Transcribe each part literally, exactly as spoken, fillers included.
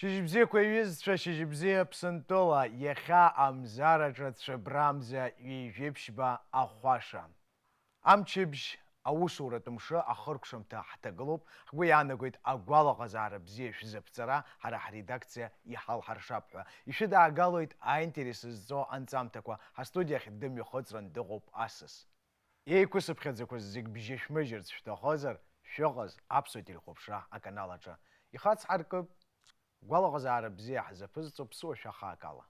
Шьыжьбзиақәа, ҩызцәа, шьыжьбзиа Аԥсынтәыла, иахьа Амзараҿы цәыбрамза ҩажәеиԥшьба ахәаша. Амчыбжь аусуратә мшы ахыркәшамҭа ҳҭагылоуп, ҳгәы иаанагоит агәалаҟазаара бзиа шәзаԥҵара ҳара ҳредакциа иҳалҳаршап ҳәа. Ишәыдаагалоит аинтерес зҵоу анҵамҭақәа, ҳастудиахь дымҩахыҵран дыҟоуп асас. Еиқәысыԥхьаӡақәаз зегь бжьышәмыжьырц шәҭахозар, шәыҟаз Аԥсуа телехәаԥшра аканал аҿы. Ихацҳаркып, гәалаҟазаара бзиа ҳзаԥызҵо ԥсуа шәахак ала.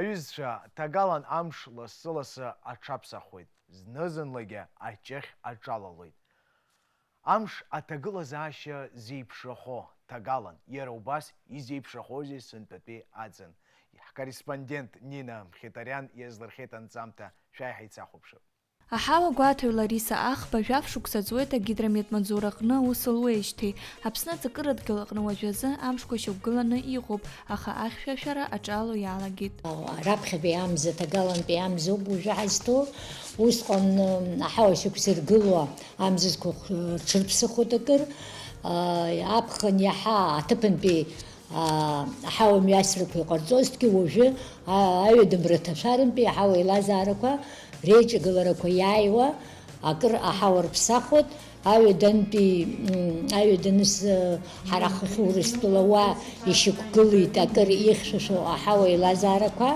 Аҩызцәа, ҭагалан амш лассы-лассы аҽаԥсахуеит, зны-зынлагьы аҷыхь аҿалалоит. Амш аҭагылазаашьа зеиԥшрахо ҭагалан, иара убас изеиԥшрахозеи сынтәатәи аӡын? Ҳкорреспондент Нина Мхитариан иазлырхиеит анҵамҭа, шәааи ҳаицахәаԥшып. Аҳауагәаҭаҩ Лариса Ахба жәаф шықәса ҵуеит агидрометмаҵзураҟны аус луеижьҭеи. Аԥсны аҵакырадгьыл аҟны уажәазы амшқәа шьақәгыланы иҟоуп, аха ахьшәашәара аҿало иалагеит. Раԥхьатәи амза, ҭагалантәи амзоуп уажәы ҳазҭоу. Усҟан, м, аҳауа шьақәзыргыло амзызқәа хә-, рҽырԥсыхәоит акыр. А, аԥхын иаҳа аҭыԥантәи аа, аҳауа мҩасрақәа иҟарҵозҭгьы уажәы, аа, аҩадамра ҭашәарантәи аҳауа еилазаарақәа реиҿагыларақәа иааиуа акыр аҳауа рԥсахуеит. Аҩадантәи, м, аҩаданыс, э, ҳара ҳахьы Урыстәыла уа ишьақәгылеит акыр ихьшәашәоу аҳауа еилазаарақәа.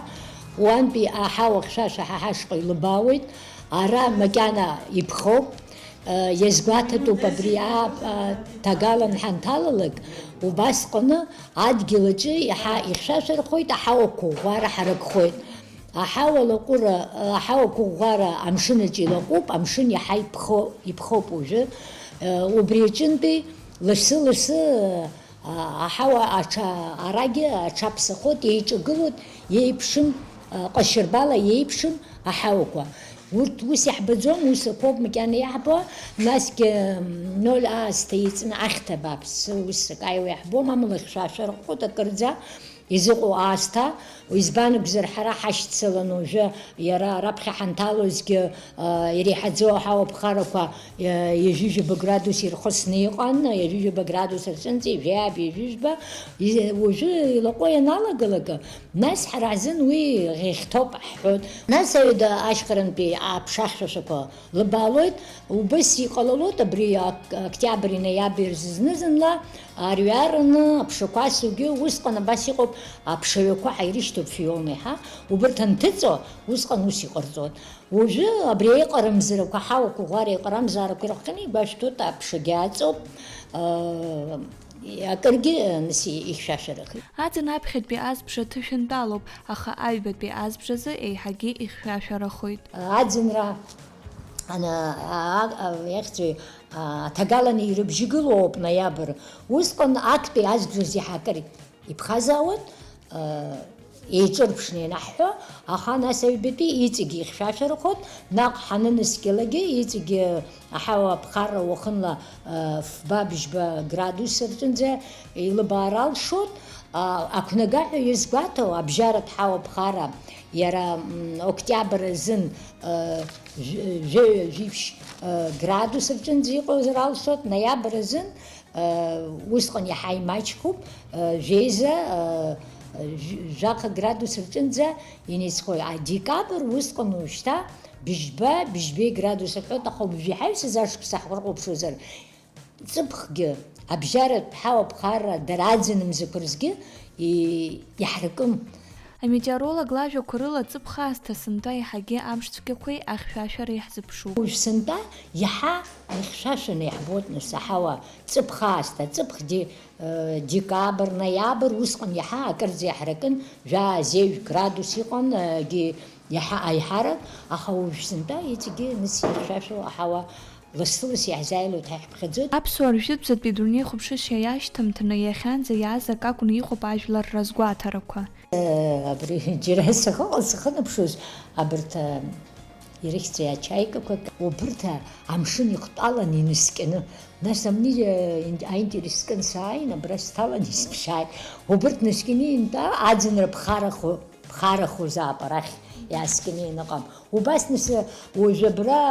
Уантәи аҳауа хьшәашәа ҳа ҳашҟа илыбаауеит. Ара макьана иԥхоуп. Иазгәаҭатәуп абри ааԥ-, а, ҭагалан ҳанҭалалак, убасҟаны адгьыл аҿы иаҳа ихьшәашәарахоит, аҳауақәа ӷәӷәара ҳаракхоит. Аҳауа лаҟәыра, аҳауақәа ӷәӷәара амшын аҿы илаҟәуп, амшын иаҳа иԥхо-, иԥхоуп уажәы. Убри аҿынтәи лассы-лассы, а, аҳауа аҽа-, арагьы аҽаԥсахоит, еиҿагылоит, еиԥшым, а, ҟазшьарбала еиԥшым аҳауақәа. Урҭ ус иаҳбаӡом, ус акоуп макьана иаҳбо, насгьы, м, ноль аасҭа иҵны ахьҭа бааԥсы ус акы ааиуа иаҳбом, амала ихьшәашәарахоит акырӡа изыҟоу аасҭа, избан акәзар, ҳара ҳашьцылан уажәы, иара раԥхьа ҳанҭалозгьы, а, иреиҳаӡоу аҳауа ԥхарақәа, а, ҩажәижәаба градус ирхысны иҟан, ҩажәижәаба градус рҿынӡа ҩажәи ааба, ҩажәижәба, и-, уажәы илаҟәуа ианалагалак, нас ҳара ҳзын уи ӷьыхьҭоуп ҳҳәоит. Нас аҩада ашьхарантәи аԥша хьшәашәақәа лыбаалоит, убас иҟалалоит абри ак-, октиабри ноиабри рзы зны-зынла арҩараны аԥшақәа асугьы усҟан абас иҟоуп, аԥшаҩақәа ҳаирышьҭоуп фиолны иаҳа, убырҭ анҭыҵуа, усҟан ус иҟарҵоит. Уажәы абри аиҟарамзарақәа, аҳауақәа ӷәӷәара аиҟарамзаарақәа ирыхҟьаны игәашәҭоит, аԥшагьы аҵоуп, аа, акыргьы, нас, ихьшәашәарахеит. Аӡын аԥхьатәи азбжа ҭышәынтәалоуп, аха аҩбатәи азбжазы еиҳагьы ихьшәашәарахоит. Аӡынра, ана-, а-, а-, иахьӡуи, а-, аҭагаланы ирыбжьгылоуп ноиабр. Усҟан актәи азбжаз иаҳа акыр иԥхазаауан, а, еиҿырԥшны ианаҳҳәо, аха нас аҩбатәи иҵегь ихьшәашәарахоит, наҟ ҳанынаскьалакгьы иҵегь аҳауа аԥхарра уахынла, а, фба-бжьба градус рҿынӡа илыбаара алшоит. А, ақәнагаҳәа иазгәаҭоу, абжьаратә ҳауа ԥхара, иара, м, октиабр азын, а, жә-, жәаҩа-жәиԥшь, а, градус рҿынӡа иҟоуазар алшоит, ноиабр азын, а, усҟан иаҳа имаҷхуп, а, жәеиза, а, жә-, жәаха градус рҿынӡа инеицхоит. А декабр усҟан уажәшьҭа быжьба, быжьбеи градус рҳәоит, аха уажә иҳаҩсыз ашықәс ҳрыхәаԥшуазар, ҵыԥхгьы, абжьаратә ҳауа ԥхарра дара аӡын мзақәа рзгьы и-, иаҳракым. Аметеоролог лажәақәа рыла, ҵыԥх аасҭа сынтәа еиҳагьы амш цәгьақәеи ахьшәашәареи ҳзыԥшуп. Уажә сынтәа иаҳа ихьшәашәаны иаҳбоит, нас, аҳауа, ҵыԥх аасҭа, ҵыԥх де-, э, декабр, ноиабр, усҟан иаҳа акырӡа иаҳракын, жәаа-зеижә градус иҟан, э, гьы иаҳа аиҳарак, аха уажә сынтәа иҵегьы, нас, ихьшәашәо аҳауа лассы-ласс иаҳзааилоит ҳәа иаҳԥхьаӡоит. Аԥсуаа ржәытәӡатәи дунеи хәаԥшышьа иашьҭамҭаны иахьанӡа иааз акакәны иҟоуп ажәлар разгәаҭарақәа. Абри џьара сахьыҟаз сахьынаԥшуаз, абарҭ, а, ирыхьӡеи ачаикақәа, убырҭ, а, амшын ихтәалан инаскьаны, нас амни, а, ин-, аинтерес скын сааин, абра сҭалан исԥшааит. Убырҭ наскьаны интәа аӡынра ԥхарахо, ԥхарахозаап арахь иааскьаны ианыҟам. Убас нас, уажәы абра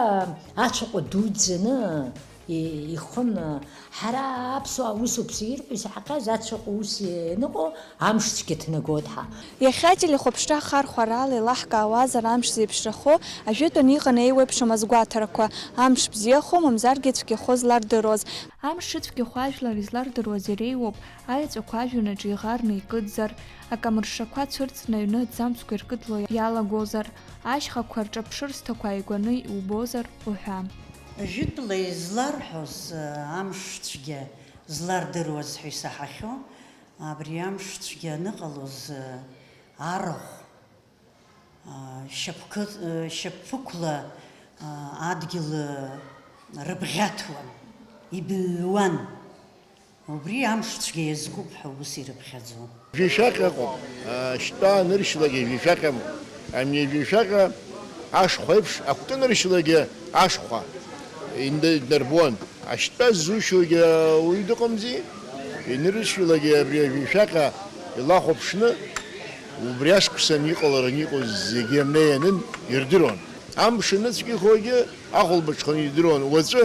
ацәаҟәа дуӡӡаны и-, ихын, ҳара аԥсуаа усуп ирҳәо исаҳахьаз ацәаҟәа ус ианыҟоу амш цәгьа ҭнагоит ҳа. Иахьа ателехәаԥшра ахархәарала еилаҳкаауазар амш зеиԥшрахо, ажәытәан иҟан еиуеиԥшым азгәаҭарақәа, амш бзиахо, мамзаргьы цәгьахо злардыруаз. Амш шыцәгьахо ажәлар излардыруаз иреиуоуп, аеҵәақәа ажәҩан аҿы иӷарны икыдзар, акамыршшақәа цәырҵны аҩны аҭӡамцқәа иркыдло иалагозар, ашьхақәа рҿаԥшырсҭақәа ааигәаны иубозар уҳәа. Жәытәла изларҳәоз, амш цәгьа злардыруаз ҳәа исаҳахьоу, абри амш цәгьа аныҟалоз, арахә, шьапқы-, шьапԥықәла, адгьыл рыбӷьаҭуан, ибыҩуан. Убри амш цәгьа иазкуп ҳәа ус ирыԥхьаӡон. Жәишәаҟьа ыҟоуп, а, шьтәа аныршьлак ҩажәишәаҟьам, ами ҩажәишәаҟьа, Ашхәа еиԥш акәтыныршьлагьы ашхәа инарбуан. Ашьтәа ззушьугьы уаҩ дыҟамзи, иныршьлагьы абри ажәишәаҟьа илахәаԥшны, убри ашықәсан иҟалараны иҟоу зегьы амнеи ианын ирдыруан. Амш аныцәгьахогьы ахәылбыҽхан идыруан. Уаҵәы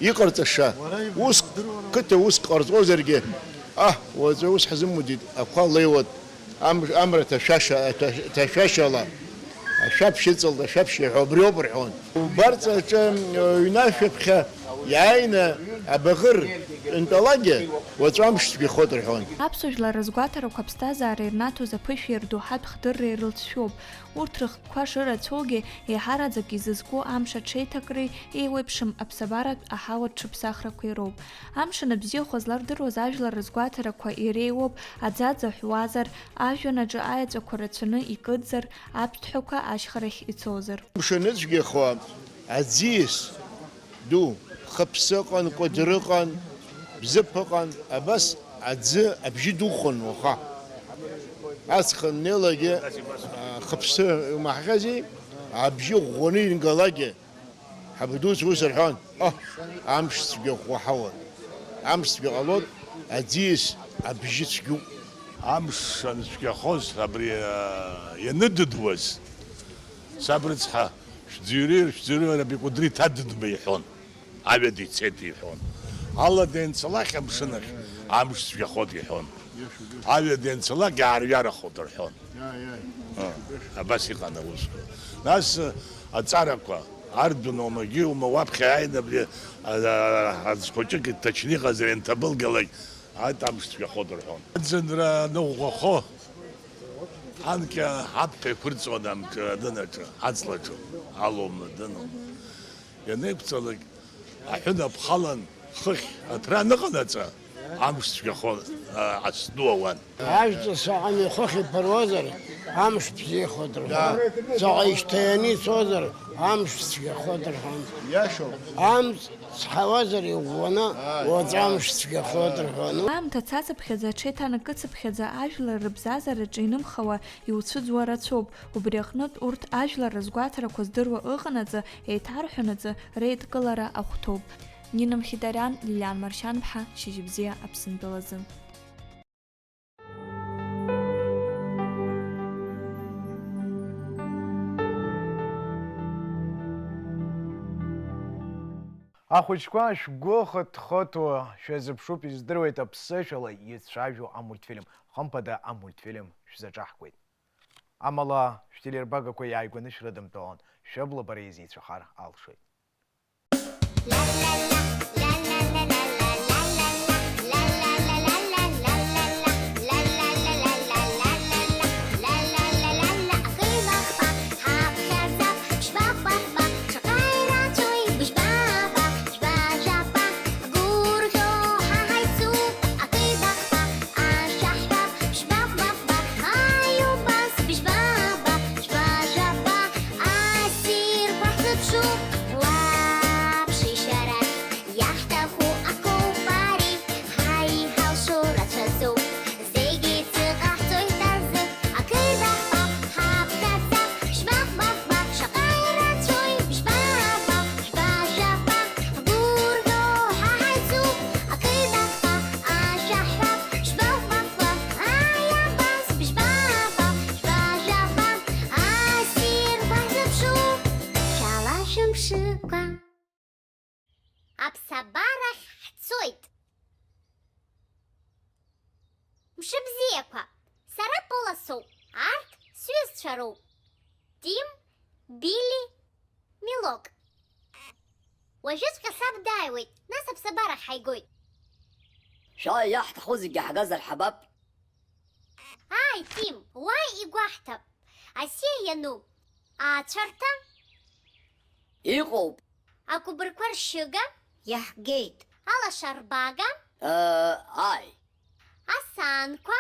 иҟарҵаша, ус, қыҭа уск ҟарҵозаргьы, аҳ, уаҵәы ус ҳзымудит, ақәа леиуеит. Ам-, амра ҭашәаша-, ҭа-, ҭашәашьала ашәаԥшь ыҵалт, ашәаԥшь иаҳәо убриоуп рҳәон. Убарҵаҿы, м, ҩнашәаԥхьа иааины абаӷыр ҩнтәалагьы уаҵәы амш цәгьахоит рҳәон. Аԥсуа жәлар рызгәаҭарақәа аԥсҭазаара ирнаҭоз аԥышәеи рдоуҳатә хдырреи рылҵшәоуп. Урҭ рыхкқәа шырацәоугьы, еиҳараӡак изызку амш аҽеиҭакреи еиуеиԥшым аԥсабаратә аҳауа рҽыԥсахрақәеи роуп. Амш аныбзиахо злардыруаз ажәлар рызгәаҭарақәа иреиуоуп, аӡаӡа ҳәуазар, ажәҩан аҿы аеҵәақәа рацәаны икыдзар, аԥҭҳәақәа ашьхарахь ицозар. Мшаныцәгьахо аӡиас ду, хыԥсы ыҟан, кәадыр ыҟан, бзыԥ ыҟан, абас аӡы абжьы духон уаха. Аҵх аннеилагьы, а, хыԥсы умаҳхьази, абжьы ӷәӷәаны ингалакгьы. Ҳабдуцәа ус рҳәон, ҟоҳ, амш цәгьа ӷәӷәа ҳауан. Амш цәгьа ҟалоит, аӡиас абжьы цәгьоуп. Амш анцәгьахоз, абри, а, ианыдыдуаз, саб рыцҳа, шәӡырҩы, шәӡырҩы, Раби Кәыдры иҭадыдма иҳәон. Аҩада ицеит иҳәон. Алада ианцалак амшын ахь, амш цәгьахоит иҳәон. Аҩада ианцалак иаарҩарахоит рҳәон. Иа, иа. А, абас иҟан аусқәа. Нас, а, аҵарақәа, ардәына умагьы ума уаԥхьа иааины абри, а, а, аӡ хәыҷык дҭачны иҟазар ианҭабылгалак, ааит, амш цәгьахоит рҳәон. Аӡынра аныӷәӷәахо, анкьа аԥҭа еиқәырҵон амҿы, адынаҿы, аҵлаҿы, алоума, дыноума. Ианеиқәҵалак, аҳәынаԥ халан, хыхь аҭра аныҟанаҵа, амш цәгьахо, а, ацәну ауан. Ажәҵыс аҟами хыхь иԥыруазар, амш бзиахоит рҳәон. Ҵаҟа ишьҭаианы ицозар, амш цәгьахоит рҳәон. Иашоуп. Амҵ цҳауазар иӷәӷәаны, уаҵәы амш цәгьахоит рҳәон. Аамҭа цацыԥхьаӡа, аҽеиҭанакыцыԥхьаӡа ажәлар рыбзазараҿы инымхауа иуцәыӡуа рацәоуп. Убри аҟнытә урҭ ажәлар рызгәаҭарақәа здыруа ыҟанаҵы, еиҭарҳәанаҵы реидкылара ахәҭоуп. Нина Мхитариан, Лилиан Маршьанԥҳа, Шьыжьбзиа Аԥсынтәылазы. Ахәыҷқәа, шәгәы хыҭ-хыҭуа шәазыԥшуп, издыруеит аԥсышәала ицәажәо амультфильм. Хымԥада, амультфильм шәзаҿаҳкуеит. Амала, шәтелербагақәа иааигәаны шәрыдымтәалан, шәыбла бара изеицәахар алшоит. Гәырӷьо ҳа ҳаицуп, акы ибахба, ашәа ҳҳәап, шәбаҟ-баҟ-баҟ, ааи убас, бжьба-ба, шәбажәаба, ассирқәа ҳзыԥшуп, уаԥшишьарахь, иаҳҭаху акоуп ари, ҳаиҳалшо рацәаӡоуп, зегьы ӡы ҟаҳҵоит азы, акы ибахба, ҳаԥхьаӡа, шәбаҟ-баҟ-баҟ, шаҟа ирацәои, бжьба-ба, шәбажәаба, ҳгәырӷьо ҳа ҳаицуп, акы ибахба, ашәа ҳҳәап, шәбаҟ-баҟ-баҟ, ааи абас, бжьба-ба, шәбажәаба, ассирқәа ҳзыԥшуп, шәала шәымшыкәа. Аԥсабарахь ҳцоит. Мшыбзиақәа, сара Пола соуп, арҭ сҩызцәа роуп. Тим, Били, Милок. Уажәыҵәҟьа саб дааиуеит, нас аԥсабарахь ҳаигоит. Шәааи, иаҳҭаху зегьы ҳгазар ҳабап. Ааи, Тим, уааи игәаҳҭап. Асиа иану, аацәарҭа? Иҟоуп. Акәыбырқәа ршьыга? Иаҳгеит. Алашарбага? Ыы, ааи. Асаанқәа?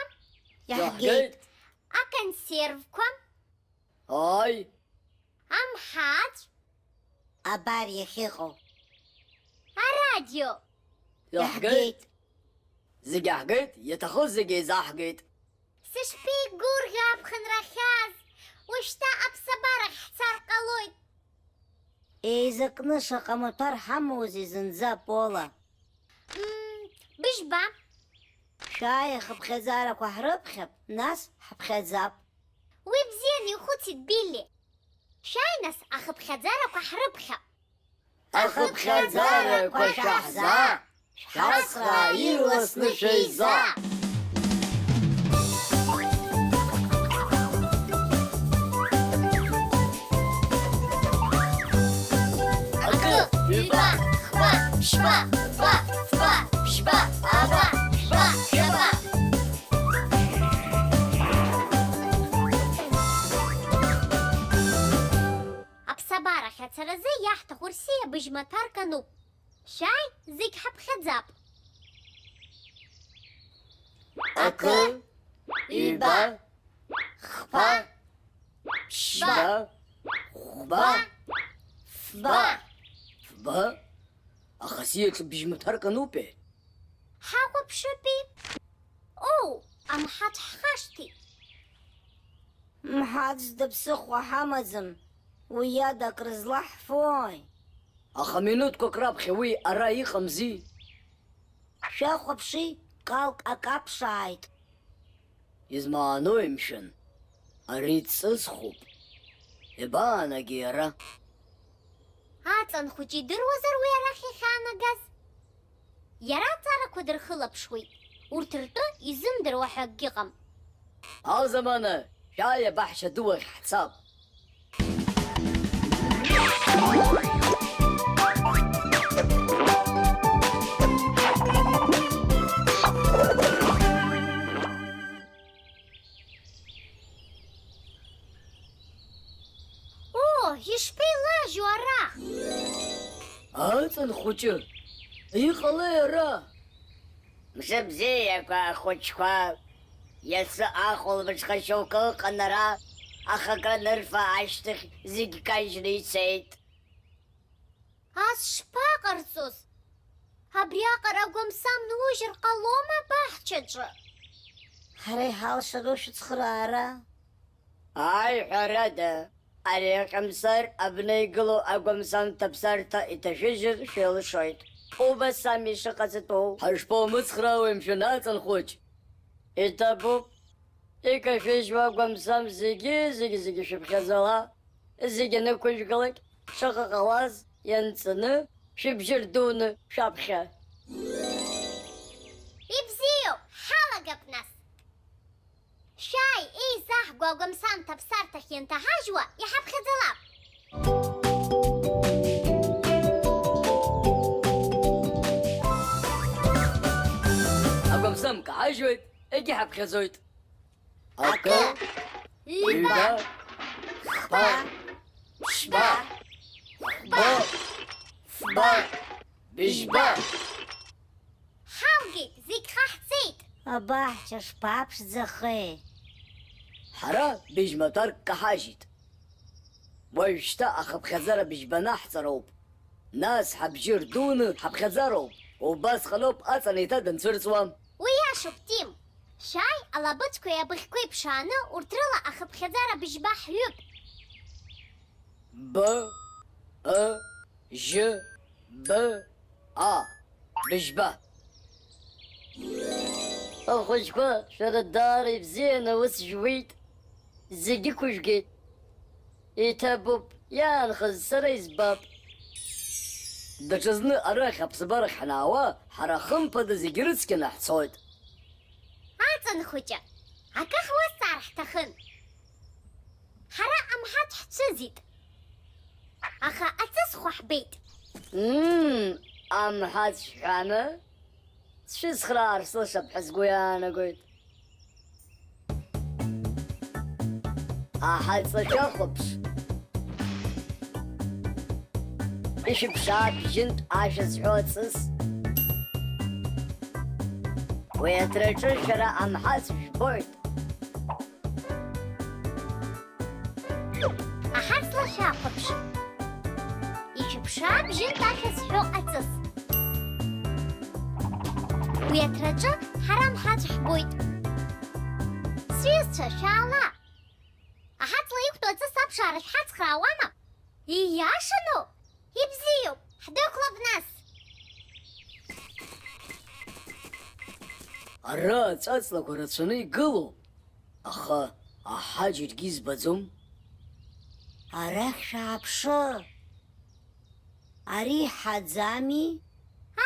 Иаҳгеит. Иаҳгеит. Аконсервқәа? Ааи. Амҳаҵә? Абар иахьыҟоу. Арадио? Иаҳгеит. Иаҳгеит. Зегь аҳгеит, иаҭахыз зегь еизаҳгеит. Сышԥеигәырӷьо аԥхынра ахьааз, Уажәшьҭа аԥсабарахь ҳцар ҟалоит. Еизакны шаҟа маҭәар ҳамоузеи зынӡа, Пола? Мм, быжьба. Шәааи, ахыԥхьаӡарақәа ҳрыԥхьап, нас ҳаԥхьаӡап. Уи бзианы ихәыцит Билли. Шәааи, нас, ахыԥхьаӡарақәа ҳрыԥхьап. Ахыԥхьаӡарақәа шәаҳза, шәҳацхраа ирласны шәеиза! Акы, ҩба, хԥа, ԥшьба, фба, фба, ԥшьба, аба, шәба, шәаба! Аԥсабарахь ацаразы иаҳҭаху рсиа быжьмаҭәарк ануп. Шәааи, зегь ҳаԥхьаӡап. Акы, ҩба, хԥа, ԥшьба, хәба, фба. Фба? Аха сиаҿ быжьмаҭәарк анупеи? Ҳахәаԥшыпи? Оу, амҳаҵә ҳхашҭит. Мҳаҵә зда ԥсыхәа ҳамаӡам, уи иада акрызлаҳфои? Аха минуҭқәак раԥхьа уи ара иҟамзи? Шәахәаԥши, калк акаԥшааит. Измаанои, мшәан? Ари ҵысхуп. Ибаанаги ара? Аҵан хәыҷы идыруазар уи арахь иахьаанагаз? Иара аҵарақәа дырхылаԥшуеит, урҭ ртәы изымдыруа ҳәа акгьы ыҟам. Алзамана, шәааи абаҳча ду ахь ҳцап. О, ишԥеилажьу ара? Аҵан хәыҷы, иҟалеи ара? Мшыбзиақәа, ахәыҷқәа! Иацы ахәылбыҽха шьоукы ыҟан ара, аха акранырфа ашьҭахь зегь кажьны ицеит. Ас шԥаҟарҵоз? Абриаҟара агәамсам нужьыр ҟалома абаҳчаҿы? Ҳара иҳалшару шәыцхыраара? Ааи, ҳәарада, ари аҟьамсар абна игылоу агәамсам ҭаԥсарҭа иҭашәыжьыр шәылшоит. Убас ами ишыҟаҵатәу. Ҳашԥаумыцхраауеи, мшәан, аҵан хәыҷ? Иҭабуп. Икашәыжьуа агәамсам зегьы, зегьы, зегьы шәыԥхьаӡала. Зегьы нықәыжәгалак, шаҟа ҟалаз, ианҵаны, шәыбжьы рдуны шәаԥхьа. Ибзиоуп, ҳалагап нас. Шәааи, еизаҳго агәамсамҭа аԥсарҭахь ианҭаҳажьуа, иҳаԥхьаӡалап. Агәамсам каҳажьуеит, егьыҳаԥхьаӡоит. Акы, ҩба, хԥа, ԥшьба, хәба, фба, быжьба. Ҳалгеит, зегь ҟаҳҵеит! Абаҳча шԥаԥшӡахеи! Ҳара быжьмаҭәарк каҳажьит. Уажәшьҭа ахыԥхьаӡара быжьба наҳҵароуп. Нас ҳабжьы рдуны ҳаԥхьаӡароуп. Убасҟаноуп аҵан еиҭа данцәырҵуа. Уи иашоуп, Тим. Шәааи, алабыҵәқәеи абыӷьқәеи ԥшааны, урҭ рыла ахыԥхьаӡара быжьба ҳҩып. Б, ы, жьы, б, а, быжьба. Ахәыҷқәа, шәара даара ибзианы аус жәуеит. Зегьы ықәыжәгеит. Иҭабуп, иаанхаз сара избап. Даҽазны арахь аԥсабарахь ҳанаауа, ҳара хымԥада зегьы рыцқьаны ҳцоит. Аҵан хәыҷы, акы ҳуазҵаар ҳҭахын. Ҳара амҳаҵә ҳцәыӡит. Аха аҵысхәа ҳбеит. Мм, амҳаҵә ҳәаны? Сшәыцхраар сылшап ҳәа сгәы иаанагоит. Аҳаҵла шәахәаԥш. Ишәыԥшаа бжьынтә ашәа зҳәо аҵыс. Уи аҭраҿы шәара амҳаҵә жәбоит. Аҳаҵла шәахәаԥш. Ишәыԥшаа бжьынтә ашәа зҳәо аҵыс. Уи аҭраҿы ҳара амҳаҵә ҳбоит. Сҩызцәа, шәаала! Аҳаҵла иқәтәоу аԥшаара шәҳацхраауама? Ииашану? Ибзиоуп, ҳдәықәлап нас. Ара аҵәаҵлақәа рацәаны игылоуп, аха аҳа џьаргьы избаӡом. Арахь шәааԥшы! Ари ҳаӡами?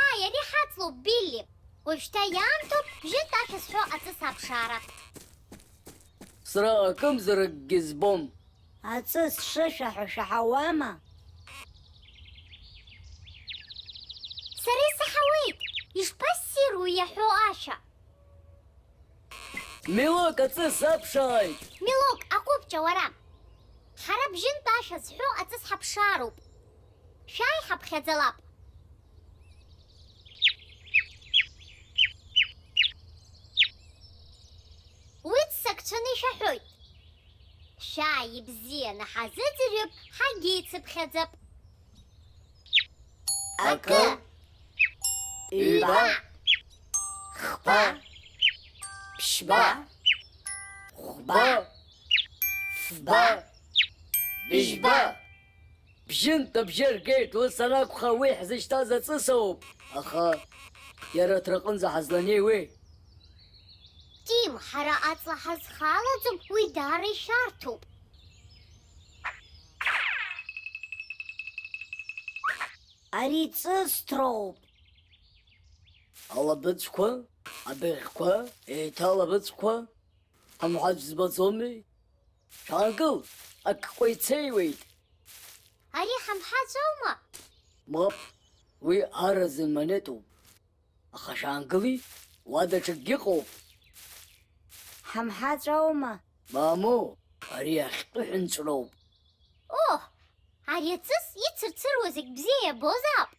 Ааи, ари ҳаҵлоуп, Билли. Уажәшьҭа иаамҭоуп бжьынтә ашәа зҳәо аҵыс аԥшаара. Сара акымзаракгьы збом. Аҵыс шышәаҳәо шәаҳауама? Сара исаҳауеит, ишԥассиру иаҳәо ашәа? Милок аҵыс аԥшааит! Милок, аҟәыбҷа уара! Ҳара бжьынтә ашәа зҳәо аҵыс ҳаԥшаароуп. Шәааи ҳаԥхьаӡалап. Уи ццакцәаны ишәаҳәоит. Шәааи, ибзианы ҳазыӡырҩып, ҳагьеицыԥхьаӡап. Акы, ҩба, хԥа, ԥшьба, хәба, фба, быжьба. Бжьынтә абжьы ргеит, ус анакәха, уи ҳзышьҭаз аҵыс ауп. Аха иара аҭраҟынӡа ҳазланеиуеи? Тим, ҳара аҵла ҳазхалаӡом, уи даара ишәарҭоуп. Ари ҵысҭроуп. Алабыҵәқәа, абыӷьқәа, еиҭа алабыҵәқәа, ҳамҳаҵә збаӡомеи? Шәаангыл, аккәа ицеиуеит. Ари ҳамҳаҵә аума? Мап, уи аразын монетоуп. Аха шәаангыли, уа даҽакгьы ыҟоуп. Ҳамҳаҵә аума? Мамоу, ари ахьтәы ҳәынҵәроуп. Оҳ, ари аҵыс ицырцыруа зегь бзиа иабозаап!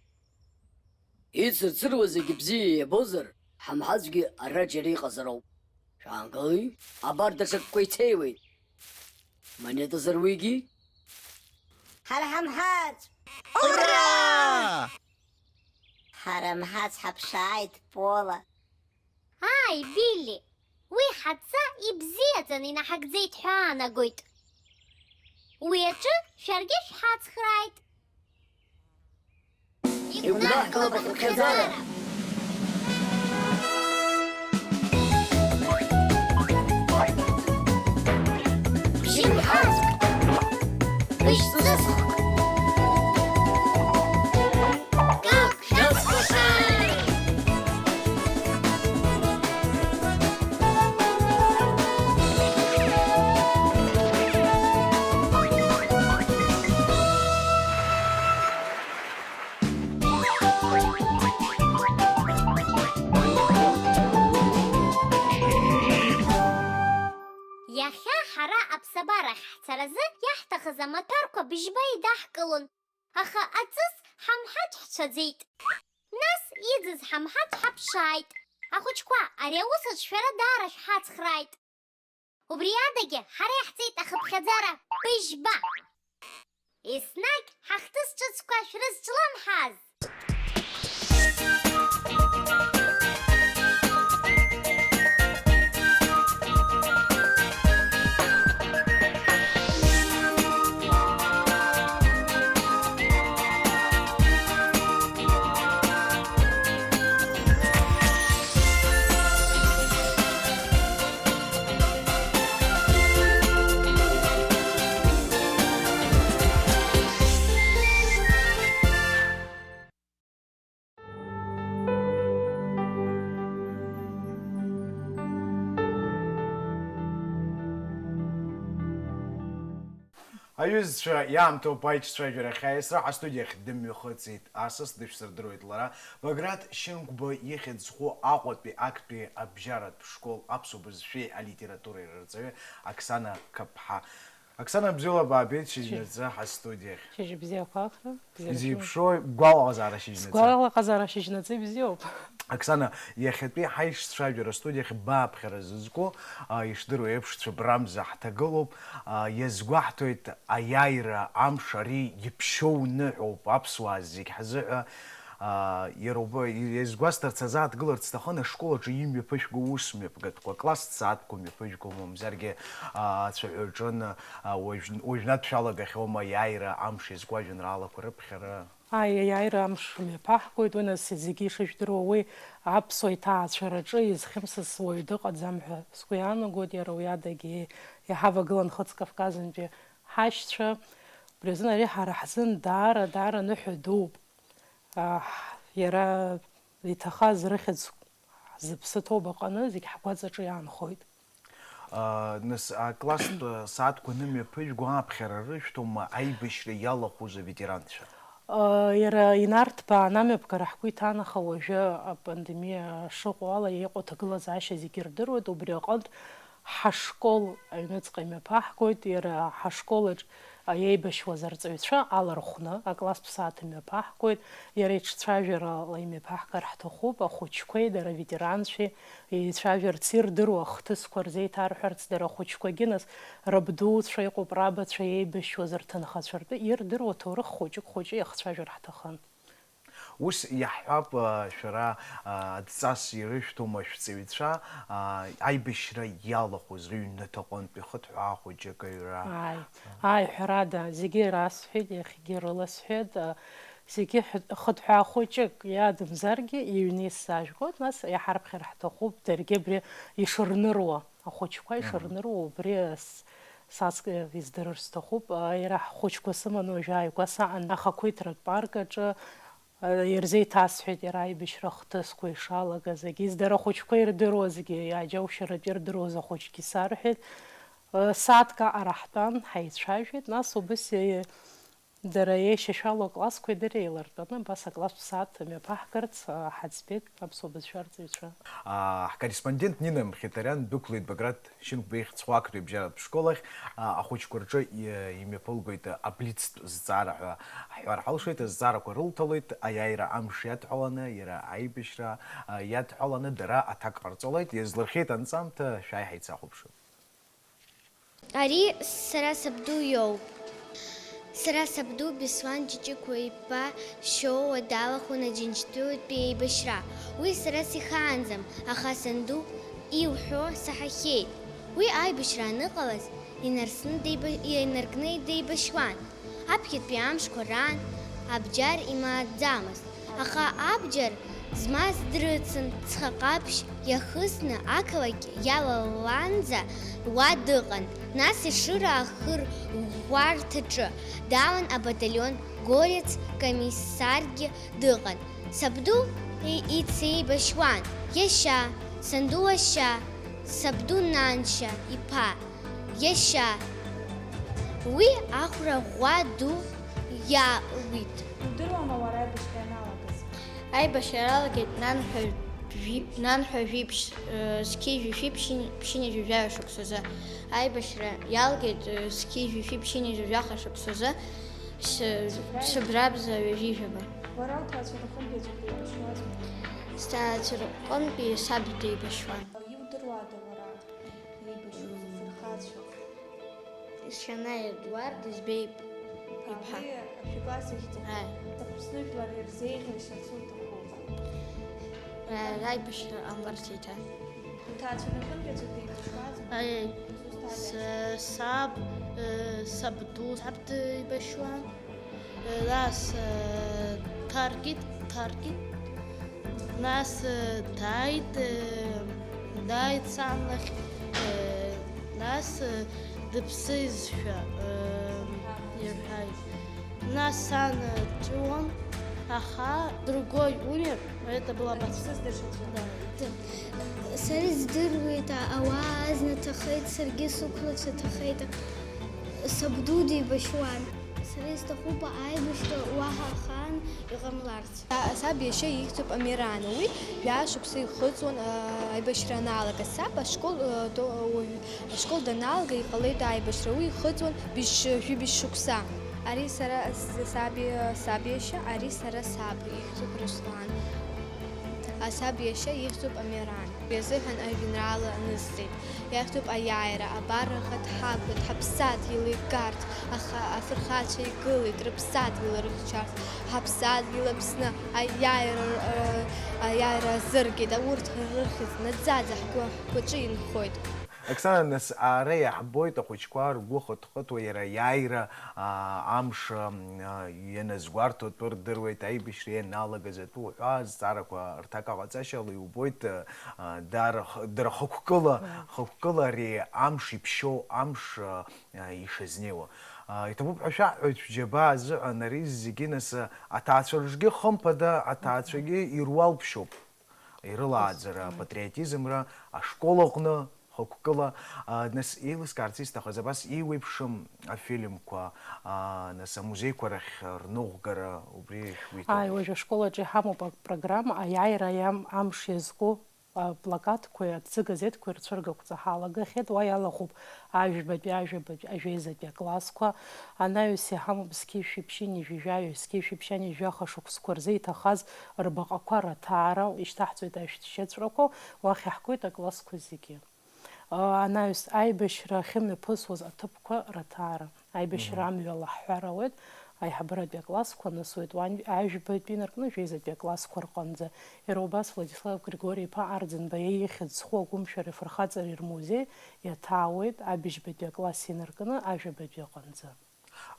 Ицырцыруа зегь бзиа иабозар, ҳамҳаҵәгьы ара џьара иҟазароуп. Шәаангыли, абар даҽакқәа ицеиуеит. Монетазар уигьы? Ҳара ҳамҳаҵә! Ура! Ҳара мҳаҵә ҳаԥшааит, Пола. Ааи, Билли, уи ҳадҵа ибзиаӡаны инаҳагӡеит ҳәа аанагоит. Уи аҿы шәаргьы шәҳацхрааит. Иқәнаҳгалап ахыԥхьаӡара! Бжьымҳаҵә! Быжьҵысхә! Шәаҵкәашааит! Иахьа ҳара аԥсабарахь ҳцаразы иаҳҭахыз амаҭәарқәа быжьба идаҳкылон. Аха аҵыс ҳамҳаҵә ҳцәаӡеит. Нас иӡыз ҳамҳаҵә ҳаԥшааит. Ахәыҷқәа, ари аус аҿы шәара даара шәҳацхрааит. Убри адагьы ҳара иаҳҵеит ахыԥхьаӡара быжьба. Еснагь ҳахҭыс ҿыцқәа шәрызҿлымҳаз! Аҩызцәа, иаамҭоуп аиҿцәажәарахь аиасра. Ҳастудиахь дымҩахыҵит асас, дышәсырдыруеит лара. Баграт Шьынқәба ихьӡ зху Аҟәатәи актәи абжьаратә школ аԥсуа бызшәеи алитературеи рырҵаҩы Оксана Қыԥҳа. Оксана, бзиала баабеит шьыжьнаҵы ҳастудиахь. Шьыжьбзиақәа, ахра, бзиара шәымоуп. Изеиԥшрои, гәалаҟазаара шьыжьнаҵы? Сгәалаҟазаара шьыжьнаҵы ибзиоуп. Оксана, иахьатәи ҳаиҿцәажәара астудиахь бааԥхьара зызку, а, ишдыру еиԥш, Цәыбрамза ҳҭагылоуп. А, иазгәаҳҭоит, аиааира амш ари иԥшьоу ныҳәоуп аԥсуаа зегь ҳзыҳәа. Аа, иара убы, иазгәасҭарц азааҭгыларц сҭахын, ашкол аҿы имҩаԥышәго ус мҩаԥгатәқәа, класстә сааҭқәа мҩаԥыжәго, мамзаргьы, аа, ацәаҳәа аҿын, аа, уажә-, уажәнатә шәалагахьоума аиааира амш иазку ажәеинраалақәа рыԥхьара? Ааи, аиааира амш мҩаԥаҳгоит, уи нас зегьы ишыжәдыруа, уи аԥсуа иҭаацәараҿы изхьымсыс уаҩ дыҟаӡам ҳәа сгәы иаанагоит, иара уи адагьы иҳавагылан Хыҵ Кавказынтәи ҳашьцәа, убри азын ари ҳара ҳзын даара, даара ныҳәа дууп. Аҳ, иара иҭахаз рыхьӡ зыԥсы ҭоу баҟаны зегь ҳгәаҵаҿы иаанхоит. Нас акласстә сааҭқәа нымҩаԥыжәго ааԥхьара рышәҭома аибашьра иалахәыз аветеранцәа? Иара инарҭбаан амҩаԥгара ҳгәы иҭан, аха уажәы апандемиа шыҟоу ала иҟоу аҭагылазаашьа зегьы ирдыруеит, убри аҟынтә ҳашкол аҩныҵҟа имҩаԥаҳгоит, иара ҳашколаҿ еибашьуаз арҵаҩцәа алархәны акласстә сааҭ имҩаԥаҳгоит, иара иҿцәажәарала имҩаԥаҳгар ҳҭахуп, ахәыҷқәеи дара аветеранцәеи еицәажәарц ирдыруа ахҭысқәа рзеиҭарҳәарц, дара ахәыҷқәагьы нас рабдуцәа иҟоуп, рабацәа еибашьуаз рҭынхацәа ртәы ирдыруа ҭоурых хәыҷык хәыҷы иахцәажәар ҳҭахын. Ус иаҳҳәап, а, шәара, а, адҵас ирышәҭома шәҵаҩцәа, а, аибашьра иалахәыз рыҩнаҭаҟынтә ихыҭҳәаа хәыҷык аҩра? Ааи, ааи, ҳәарада, зегьы расҳәеит, иахьагьы рыласҳәеит, а, зегьы ҳәа-, хыҭҳәаа хәыҷык иадамзаргьы иҩны исзаажәгоит, нас иаҳарԥхьар ҳҭахуп, даргьы абри ишырныруа, ахәыҷқәа Мгм. ишырныруа, убри с-, саҵкы издырыр сҭахуп. А, иара ҳхәыҷқәа сыманы уажәы ааигәа саан, ахақәиҭратә парк аҿы, а, ирзеиҭасҳәеит иара аибашьра ахҭысқәа ишалагаз, егьыс дара ахәыҷқәа ирдыруазгьы, аџьаушьаратә ирдыруаз ахәыҷгьы сарҳәеит. А, сааҭк аҟара ҳтәан, ҳаицәажәеит, нас убыс, е-, дара еишьашәало аклассқәеи дареи еилартәаны, абас акласстә сааҭ мҩаԥаҳгарц, а, ҳаӡбеит аԥсуа бызшәа арҵаҩцәа. А, ҳкорреспондент Нина Мхитариан дәықәлеит Баграт Шьынқәба ихьӡ зху актәи абжьаратә школ ахь, а, ахәыҷқәа рҿы и-, имҩаԥылгоит аблицтә зҵаара ҳәа ҳҳәар ҳалшоит. Азҵаарақәа рылҭалоит аиааира амш иадҳәаланы, иара аибашьра, а, иадҳәаланы дара аҭак ҟарҵалоит, иазлырхиеит анҵамҭа, шәааи ҳаицахәаԥшып. Ари сара сабду иоуп. Сара сабду Беслан Ҷыҷыкәа иԥа Шьоуа далахәын Аџьынџьтәылатәи еибашьра. Уи сара сихаанӡам, аха санду илҳәо саҳахьеит. Уи аибашьра аныҟалаз, инарсны деиба-, инаркны деибашьуан. Аԥхьатәи амшқәа раан абџьар имааӡамызт, аха абџьар змаз дрыцын, ҵхаҟаԥшь иахысны ақалақь иалаланӡа уа дыҟан, нас Ешыра ахырӷәӷәарҭаҿы далан абаталион Горец комиссаргьы дыҟан. Сабду и-, ицеибашьуан, иашьа, санду лашьа, сабду наншьа иԥа. Иашьа. Уи ахәра ӷәӷәа ду иалуит. Удыруама уара аибашьра ианалагаз? Аибашьра иалагеит нанҳәа жәи-, нанҳәа жәиԥшь, э, зқьи жәшәи ԥшьыни-, ԥшьынҩажәи жәаҩа шықәсазы. Аибашьра иалгеит, э, зқьи жәшәи ԥшьынҩажәи жәаха шықәсазы, с-, сыгәрабза ҩажәи жәаба. Уара уҭаацәа рҟынтәи аӡәы деибашьуазма? Сҭаацәа рҟынтәи саб деибашьуан. Иудыруада уара? Еибашьуаз афырхацәа. Шьана Едуард избеит иԥа. Абри ашәи класс ихьӡуп. Ааи. Аԥсны жәлар ирзеиӷьашьарц уҭахуп. Ааи, аибашьра ҟамларц еиҭа. Уҭаацәа рҟынтәи аӡәы деибашьуазма? Ааи. Узусҭада? С-, саб, э, сабду, саб деибашьуан. Нас, э, дҭаркит, дҭаркит. Нас, э, дааит, э, дааит сан лахь, э, нас, э, дыԥсызшәа, э, ирҳәаит. Нас сан, э, дҵәуон, аха другой умер, это была бабушка. Да. Сара издыруеит, а-, ауаа азна ҭахеит, саргьы сықәлацәа ҭахеит. Сабду деибашьуан. Сара исҭахуп аибашьра уаҳа ахаан иҟамларц. Са-, саб иашьа ихьӡуп Амиран. Уи жәаа шықәса ихыҵуан, а, аибашьра анаалага. Саб ашкол, а, до-, уаҩ-, ашкол даналга иҟалеит аибашьра. Уи ихыҵуан быжь-, жәибжь шықәса. Ари сара с-, саб и-, саб иашьа, ари сара саб ихьӡуп Руслан. Асаб иашьа ихьӡуп Амиран. Уи азыҳәан ажәеинраала анысҵеит. Иахьӡуп аиааира, абар аӷа дҳагоит, ҳаԥсадгьыл игарц, аха афырхацәа игылеит, рыԥсадгьыл рыхьчарц, ҳаԥсадгьыл Аԥсны аиааира, э, аиааира азыргеит, урҭ рыхьӡ наӡаӡа ҳгәы, ҳгәаҿы инхоит. Оксана, нас ара иаҳбоит ахәыҷқәа ргәы хыҭхыҭуа, иара аиааира, аа, амш, м, а, ианазгәарҭо атәы рдыруеит, аибашьра ианалагаз атәы уҳәа, азҵаарақәа рҭак аҟаҵашьала иубоит, а, дара х-, дара хықәкыла, хықәкыла ари амш иԥшьоу амш, а, а, ишазнеиуа. А, иҭабуп ҳәа шәаҳҳәоит, шәџьабаа азыҳәан ари зегьы, нас, а, аҭаацәа рҿгьы, хымԥада, аҭаацәагьы ируалԥшьоуп. Ирылааӡара, апатриотизмра, ашкол аҟны, хықәкыла. А, нас, еилыскаарц исҭахыз, абас иуеиԥшым афильмқәа, а, нас, амузеиқәа рахь рныҟәгара, убри шәгәы иҭоу? Ааи, уажә ашкол аҿы иҳамоуп апрограмма, аиааира иам-, амш иазку аплакатқәеи аҭӡы газеҭқәеи рцәыргақәҵа ҳалагахьеит, уа иалахәуп ажәбатәи, ажәабатәи, ажәеизатәи аклассқәа, анаҩс иҳамоуп зқьи жәшәи ԥшьынҩажәи жәаҩа, зқьи жәшәи ԥшьынҩажәи жәаха шықәсқәа рзы иҭахаз рбаҟақәа раҭаара, ишьҭаҳҵоит ашәҭшьыҵәрақәа, уахь иаҳгоит аклассқәа зегьы. Анаҩс аибашьра ахьымҩаԥысуаз аҭыԥқәа раҭаара. Аибашьра Мгм. амҩа лаҳҳәар ауеит, аиҳабыратәи аклассқәа насуеит, уан-, ажәбатәи инаркны жәеизатәи аклассқәа рҟынӡа. Иара убас Владислав Григори-иԥа Арӡынба ихьӡ зху агәымшәареи афырхаҵареи рмузеи иаҭаауеит, абыжьбатәи акласс инаркны ажәабатәи аҟынӡа.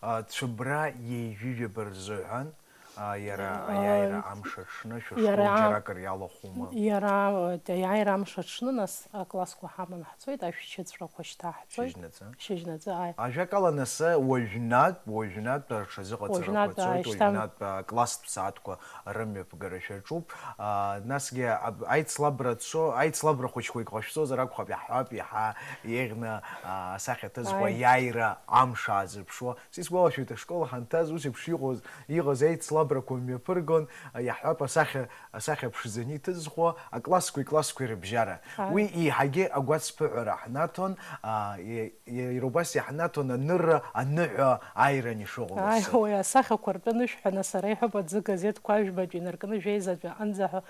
А, Цәыбра ҩажәижәаба рзыҳәан, а, иара А, аиааира амш аҽны шәышкол иара џьаракыр иалахәума? Иара, а, аиааира амш аҽны, нас, аклассқәа ҳаман ҳцоит, ашәшьыҵәрақәа шьҭаҳҵоит. Шьыжьнаҵы? Шьыжьнаҵы, ааи. Ажәакала, нас, уажәнатә, уажәнатә аҽазыҟаҵарақәа Уажәнатә, цоит, ааи, шьҭа- уажәнатә, а, класстә сааҭқәа рымҩаԥгара шәаҿуп. А, насгьы аб-, аицлабра цо-, аицлабра хәыҷқәак ҟашәҵозар акәхап, иаҳҳәап, иаҳа еиӷьны, а, асахьа ҭызхуа Ааи. аиааира амш аазырԥшуа. Сисгәалашәоит, ашкол ҳанҭаз ус еиԥш иҟоз, иҟаз аицлабрақәа мҩаԥыргон, а, иаҳҳәап, асахьа, асахьа ԥшӡаны иҭызхуа аклассқәеи классқәеи рыбжьара. Ааи. Уи еиҳагьы агәацԥыҳәара ҳнаҭон, а, и-, Иара убас иаҳнаҭон анырра, аныҳәа ааиран ишыҟалаз. Ааи, уи асахьақәа ртәы анышәҳәа, нас ара иҳәоуп аӡы газеҭқәа ажәбатәи инаркны жәеизатәи аҟынӡа ҳәа,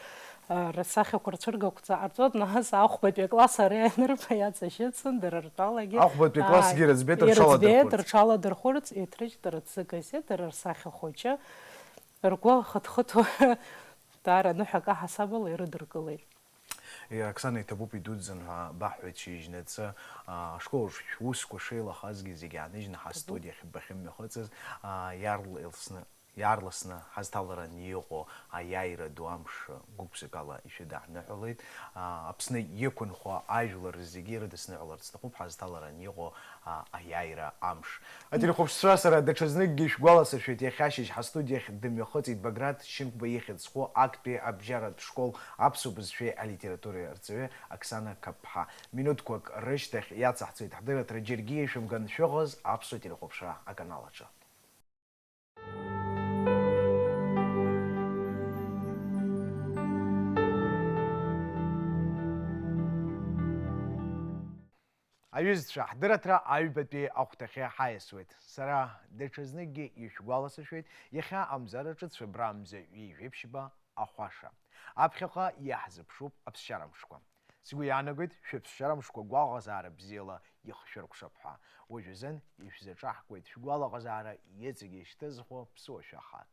а, рсахьақәа рцәыргақәҵа ҟарҵоит, нас ахәбатәи акласс ара ианырба иаҵашьыцын, дара ртәалагьы, Ахәбатәи аклассгьы ааи, ирыӡбеит, ирыӡбеит, рҽаладырхәырц. Рҽаладырхәырц, иҭрыжьт дара аӡы газеҭ, дара рсахьа хәыҷы, ргәы хыҭхыҭуа, даара аныҳәа акы ҳасабала ирыдыркылеит. Оксана, иҭабуп, идуӡӡан ҳәа баҳҳәеит шьыжьнаҵы, а, ашкол аҿы шәусқәа шеилахазгьы зегьы ааныжьны ҳастудиахь бахьымҩахыҵыз, а, иаарласны, иаарласны ҳазҭаларан иҟоу аиааира ду амш гәык-ԥсыкала ишәыдаҳныҳәалеит. А, Аԥсны иқәынхо ажәлар зегьы ирыдысныҳәаларц сҭахуп ҳазҭаларан иҟоу, а, аиааира амш. Ателехәаԥшцәа, сара даҽазныкгьы шәгәаласыршәеит, иахьа ашьыжь ҳастудиахь дымҩахыҵит Баграт Шьынқәба ихьӡ зху актәи абжьаратә школ аԥсуа бызшәеи алитературеи арҵаҩы Оксана Қапԥҳа. Минуҭқәак рышьҭахь иацаҳҵоит ҳдырраҭара, џьаргьы ишәымган шәыҟаз аԥсуа телехәаԥшра аканал аҿы. Аҩызцәа, ҳдырраҭара аҩбатәи ахәҭахьы ҳаиасуеит. Сара даҽазныкгьы ишәгәаласыршәоит, иахьа амзараҿы Цәыбра мза ҩажәи жәиԥшьба ахәаша. Аԥхьаҟа иаҳзыԥшуп аԥсшьарамшқәа. Сгәы иаанагоит, шәыԥсшьарамшқәа гәаҟазаара бзиала ихшәыркәшап ҳәа. Уажәазын ишәзаҿаҳкуеит шәгәалаҟазаара иҵегьы ишьҭызхуа ԥсуа шәахак.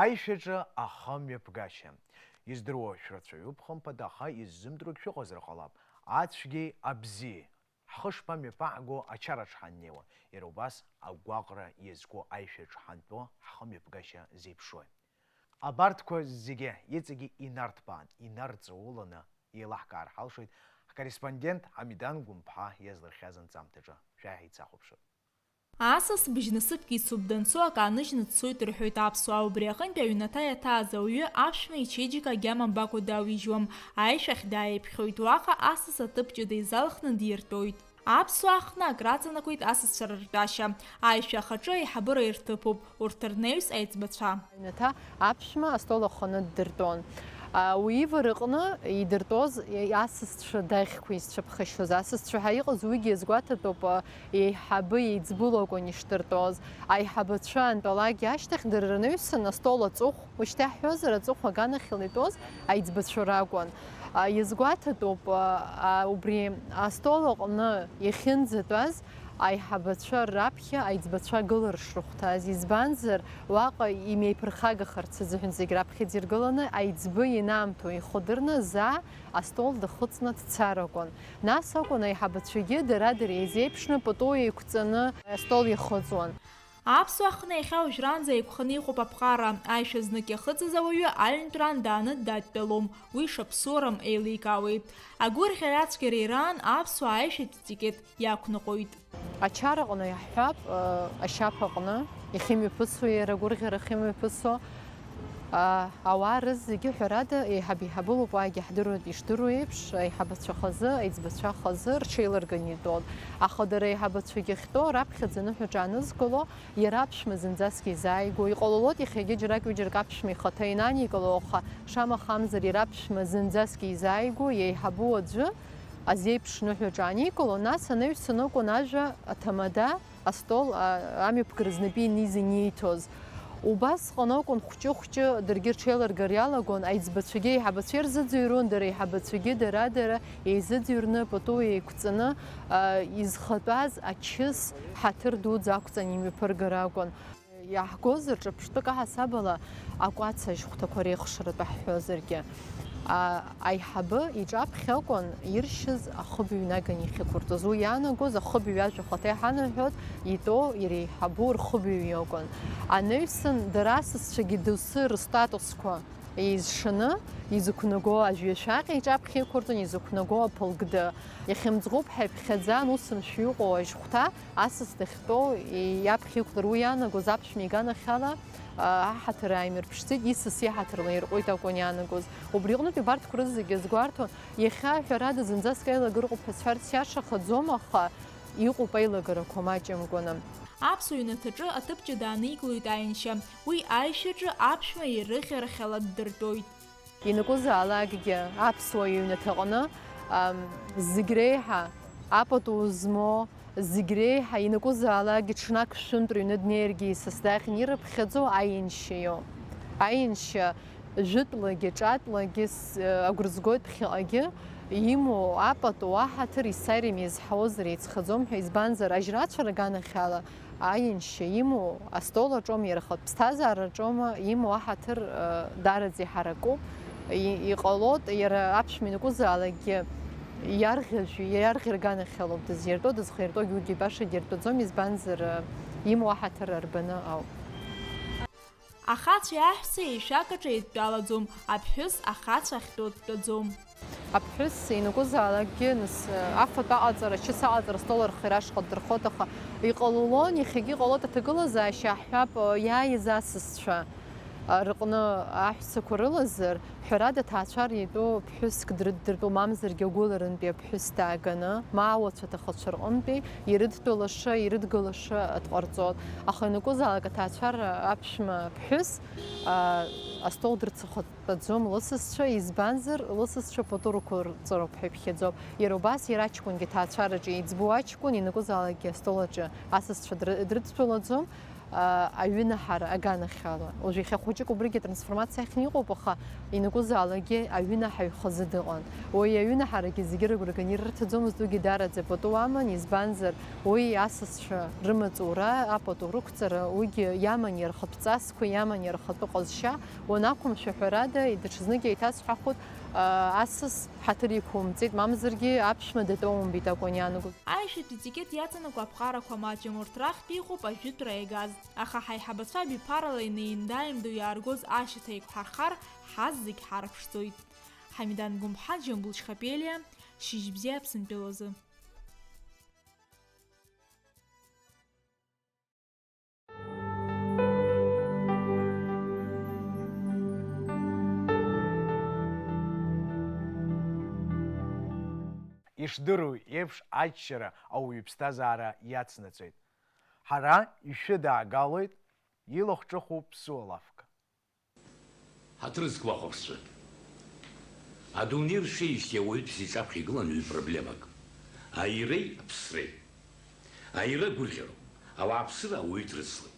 Аишәаҿы ахымҩаԥгашьа. Издыруа шәрацәаҩуп, хымԥада, аха иззымдыруагь шәыҟазар ҟалап. Ацәгьеи абзиеи. Ҳхы шԥамҩаԥаҳго ачараҿ ҳаннеиуа, иара убас агәаҟра иазку аишәаҿ ҳантәо ҳхымҩаԥгашьа зеиԥшрои? Абарҭқәа зегьы иҵегьы инарҭбаан, инарҵауланы еилаҳкаар ҳалшоит ҳкорреспондент Ҳамидан Гәымԥҳа иазлырхиаз анҵамҭаҿы. Шәааи ҳаицахәаԥшып. Асас быжьнасыԥк ицуп, данцо акы ааныжьны дцоит рҳәоит аԥсуаа. Убри аҟынтә аҩнаҭа иаҭааз ауаҩы аԥшәма ичеиџьыка агьама мбакәа дауижьуам. Аишәахь дааиԥхьоит. Уаҟа асас аҭыԥ ҷыда изалхны диртәоит. Аԥсуаа аҟны акраҵанакуеит асасцәа рыртәашьа. Аишәа ахаҿы аиҳабыра ирҭыԥуп урҭ рнаҩс аиҵбацәа. Аҩнаҭа аԥшәма астол аханы ддыртәон. А, уи ивараҟны идыртәоз асасцәа дахьқәа изцәыԥхашьоз. Асасцәа ҳәа иҟаз уигьы иазгәаҭатәуп, а, еиҳабы еиҵбы лакәын ишдыртәоз. Аиҳабацәа антәалак ашьҭахь дара рнаҩсан астол аҵыхә, ушьҭаҳҳәозар, аҵыхә аганахьала итәоз аиҵбацәа ракәын. А, иазгәаҭатәуп, а, а, убри астол аҟны иахьынӡатәаз аиҳабацәа раԥхьа аиҵбацәа гылар шрыхәҭаз, избанзар, уаҟа имеиԥырхагахарц азыҳәан зегь раԥхьаӡа иргыланы, аиҵбы инаамҭоу ихы дырны, заа астол дахыҵны дцар акәын. Нас акәын аиҳабацәагьы дара-дара еизеиԥшны пату еиқәҵаны астол иахыҵуан. Аԥсуаа аҟны иахьа уажәраанӡа еиқәханы иҟоуп аԥҟара. Аишәа знык иахыҵыз ауаҩы аҩнтәраан дааны дадтәалом, уи шаԥсуарам еиликаауеит. Агәырӷьара ацәгьара ираан аԥсуаа аишәатә етикет иақәныҟәоит. Ачараҟны иаҳҳәап, ашьаԥ аҟны иахьымҩаԥысуа, иара агәырӷьара ахьымҩаԥысуа, а, ауаа рызегьы, ҳәарада, еиҳаб-еиҳабы лоуп, уаагьы ҳдыруеит, ишдыру еиԥш, аиҳабацәа хазы, аиҵбацәа хазы рҽеилырганы итәон. Аха дара аиҳабацәагьы ахьтәоу раԥхьаӡа аныҳәаҿа аанызкыло, иара аԥшәма зынӡаск изааигәоу, иҟалалоит иахьагьы џьарак-ҩыџьарак аԥшәма ихаҭа инаникыло, аха шамахамзар иара аԥшәма зынӡаск изааигәоу, иеиҳабу аӡәы азеиԥш ныҳәаҿа ааникыло, нас анаҩсан акәын ажәа аҭамада, астол, а, амҩаԥгара знапы инеиз инииҭоз. Убасҟан акәын хәҷы-хәҷы даргьы рҽеилыргар иалагон, аиҵбацәагьы аиҳабацәа ирзыӡырҩуан, дара аиҳабацәагьы дара-дара еизыӡырҩны, пату еиқәҵаны, а, изхатәаз ачыс ҳаҭыр дуӡӡа ақәҵан имҩаԥыргар акәын. Иаҳгозар, ҿырԥштәык аҳасабала акәац ажьхәҭақәа реихшаратәы ҳҳәозаргьы, а, аиҳабы иҿаԥхьа акәын иршьыз ахыбаҩ наган иахьықәырҵоз. Уи иаанагоз ахыбаҩ ажәа ахаҭа иҳанаҳәоит, итәоу иреиҳабу рхыбаҩ иакәын. Анаҩсан дара асасцәагьы доусы рыстатусқәа еизшаны, изықәнаго ажәҩашәаҟьа иҿаԥхьа иқәырҵон, изықәнаго аполкды. Иахьымӡӷуп ҳәа иԥхьаӡан, ус мшәы иҟоу ажьхәҭа асас дахьтәоу иаԥхьа иқәлар, уи иаанагоз аԥшәма иганахьала, а, аҳаҭыр ааимырԥшӡеит, исас иҳаҭыр лаирҟәит акәын иаанагоз. Убри аҟнытә убарҭқәа рызегьы азгәарҭон, иахьа, ҳәарада, зынӡаск аилагара ыҟоуп ҳәа сҳәарц сиашахаӡом, аха иҟоуп аилагарақәа маҷымкәаны. Аԥсуа ҩнаҭаҿы аҭыԥ ҷыда ааникылоит аиашьа. Уи аишьаҿы аԥшәма ирыӷьарахьала ддыртәоит. Ианакәызаалакгьы аԥсуа ҩнаҭаҟны, ам, зегь реиҳа апату змоу, зегь реиҳа ианакәызаалакгьы ҽнак шәынтә рыҩны днеиргьы исасдахьан ирыԥхьаӡо аиашьа иоуп. Аиашьа Жәытәлагьы, ҿатәлагьы с-, агәра згоит ԥхьаҟагьы имоу апату аҳаҭыр исарим изҳауазар еицхаӡом ҳәа, избанзар, ажьрацәа рганахьала аиашьа имоу астол аҿоума, иара ахатә ԥсҭазаараҿоума имоу аҳаҭыр, э, даараӡа иҳаракуп. И-, иҟалоит, иара аԥшәма ианакәызаалакгьы иарӷьажәҩа, иарӷьа рганахьалоуп дызиртәо, дызхиртәогьы уигьы баша диртәаӡом, избанзар, э, имоу аҳаҭыр арбаны ауп. Ахацәеи аҳәсеи еишәак аҿы еидтәалаӡом, аԥҳәыс ахацәа ахьтәоу дтәаӡом. Аԥҳәыс ианакәызаалакгьы, нас, афатә аҟаҵара, ачыс аҟаҵара астол архира ашҟа ддырхоит, аха иҟалалон, иахьагьы иҟалоит аҭагылазаашьа, ҳҳәап, иааиз асасцәа рҟны аҳәсақәа рылазар, ҳәарада, аҭаацәара иатәу ԥҳәыск дрыддыртәо, мамзаргьы агәыларантәи аԥҳәыс дааганы, ма ауацәа аҭахацәа рҟынтәи ирыдтәалаша, ирыдгылаша дҟарҵоит. Аха ианакәызаалак аҭаацәара аԥшәма ԥҳәыс, аа, астол дрыцахатәаӡом лысасцәа, избанзар, лысасцәа пату рықәырҵароуп ҳәа иԥхьаӡоуп. Иара убас иара аҷкәынгьы аҭаацәараҿы иӡбоу аҷкәын ианакәызаалакгьы астол аҿы асасцәа дры-, дрыдтәалаӡом. А, аҩынаҳара аганахьала. Уажә иахьа хәыҷык убригьы атрансформациа ахьны иҟоуп, аха ианакәызаалакгьы аҩынаҳаҩ хазы дыҟан. Уи аҩынаҳарагьы зегьы рыгәра ганы ирырҭаӡомызт, уигьы даараӡа пату аман, избанзар, уи асасцәа рымаҵура, апату рықәҵара, уигьы иаман иара ахатә ҵасқәа, иаман иара ахатәы ҟазшьа, уанақәымшәа, ҳәарада, даҽазныкгьы еиҭасҳәахуеит, а, асас ҳаҭыр иқәумҵеит, мамзаргьы аԥшәма датәоумбеит акәын иаанагоз. Аишәатә етикет иаҵанакуа аԥҟарақәа маҷым, урҭ рахьтә иҟоуп ажәытәра иагаз. Аха ҳаиҳабацәа абиԥарала инеимда-ааимдо иааргоз ашьаҭа еиқәҳархар, ҳазегь ҳарԥшӡоит. Ҳамидан Гәымҳа, Џьамбул Чхапелиа, Шьыжьбзиа Аԥсынтәылазы. Ишдыру еиԥш, аччара ауаҩы иԥсҭазаара иацнаҵоит. Ҳара ишәыдаагалоит илахҿыху ԥсуа лафк. Ҳаҭыр зқәу ахәаԥшцәа. Адунеи ршеижьҭеи ауаҩытәыҩса иҿаԥхьа игылан ҩ-проблемак. Аиреи аԥсреи. Аира гәырӷьароуп, ауааԥсыра ауаҩы дрыцлоит.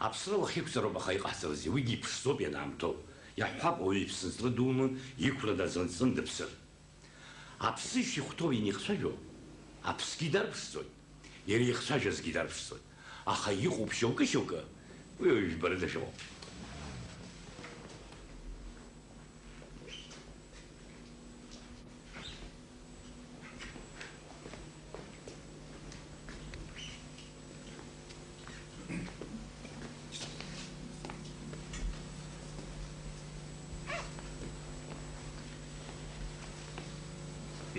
Аԥсра лахьеиқәҵароуп, аха иҟаҳҵарызеи, уигьы иԥшӡоуп ианаамҭоу. Иаҳҳәап, ауаҩы иԥсынҵры дуны иқәра дазынҵын дыԥсыр. Аԥсышәа ихәҭоу ианихцәажәо, аԥсгьы дарԥшӡоит, иара ихцәажәазгьы дарԥшӡоит, аха иҟоуп шьоукы-шьоукы, уи уажә жәбарыда шәыҟоуп.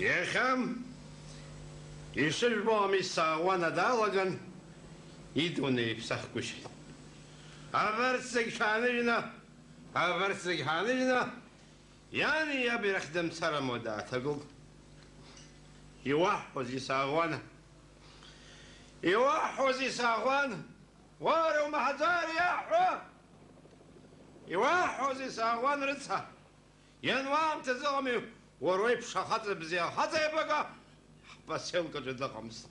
Иахьа ишыжәбо амисаауана далаган, идунеи иԥсахгәышьеит. Абарҭ зегь шәааныжьны, абарҭ зегь ҳааныжьны, иани иаби рахь дымцар амоуа дааҭагылт. Иуаҳҳәозеи, Саӷәан? Иуаҳҳәозеи, Саӷәан? Уара умаҳаӡар иаҳҳәо? Иуаҳҳәозеи, Саӷәан рыцҳа? Иануаамҭаз ыҟами, уара уеиԥш ахаҵа бзиа, ахаҵа еибага ҳпоселкаҿы дыҟамызт.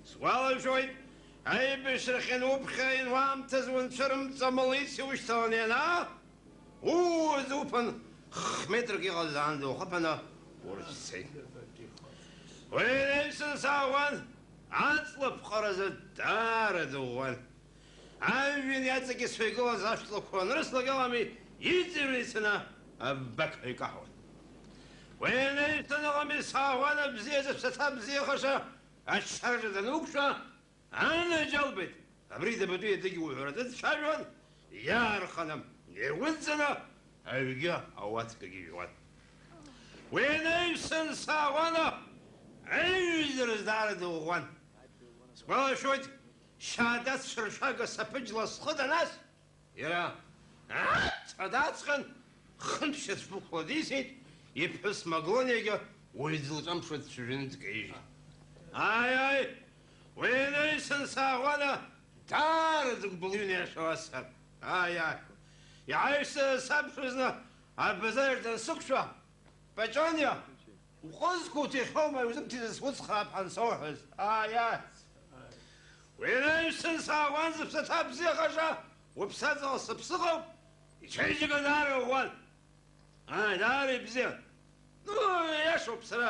Сгәалашәоит, аибашьрахь иануԥхьа, иануаамҭаз унцәа рымҵамылиц иушьҭаланы ианаа, ууаӡа уԥан х-метрак иҟаз аанда ухаԥаны урцәцеит. Уи анаҩсан Саӷәан аҵлаԥҟаразы даара дыӷәӷәан. Ажәҩан иаҵакьысуа игылаз ашәлақәа анрыслак алами, иҵыҩры ицаны абақьра икаҳауан. Уи анаҩсан алами Саӷәан абзиа зыԥсаҭа бзиахаша аччараҿы дануқәшәа, анаџьалбеит, абри дабатәи адагьы уҳәаратәы дцәажәон, иаарханы, еигәыдҵаны аҩгьы ауаткагьы ижәуан. Уи анаҩсан Саӷәан аҩызараз даара дыӷәӷәан. Сгәалашәоит, Шьаада цәыршәага саԥыџьла схы данас, иара аҵәа дааҵҟьан, хынтә шьацәбыхәла дисит, иԥҳәыс Маглониагьы уаҩ дылҿамԥшуа дцәажәаны дкаижьит. Ааи, ааи, Уи анаҩсан сааҟәана, даара зыгәбылҩны иашауа саб. Ааи, ааи. Иааҩсаны сабшәызны абазар аҿы дансықәшәа, Пачониа, уҟызқәа уҭихьоума, иузымҭиз схәыцхраап ҳәа ансоуҳәаз? Ааи, ааи. Уи анаҩсан сааҟәан зыԥсаҭа бзиахаша, уԥсаҵала сыԥсыхоуп, ичеиџьыка даара ӷәӷәан. Ааи, даара ибзиан. Ну, иашоуп, сара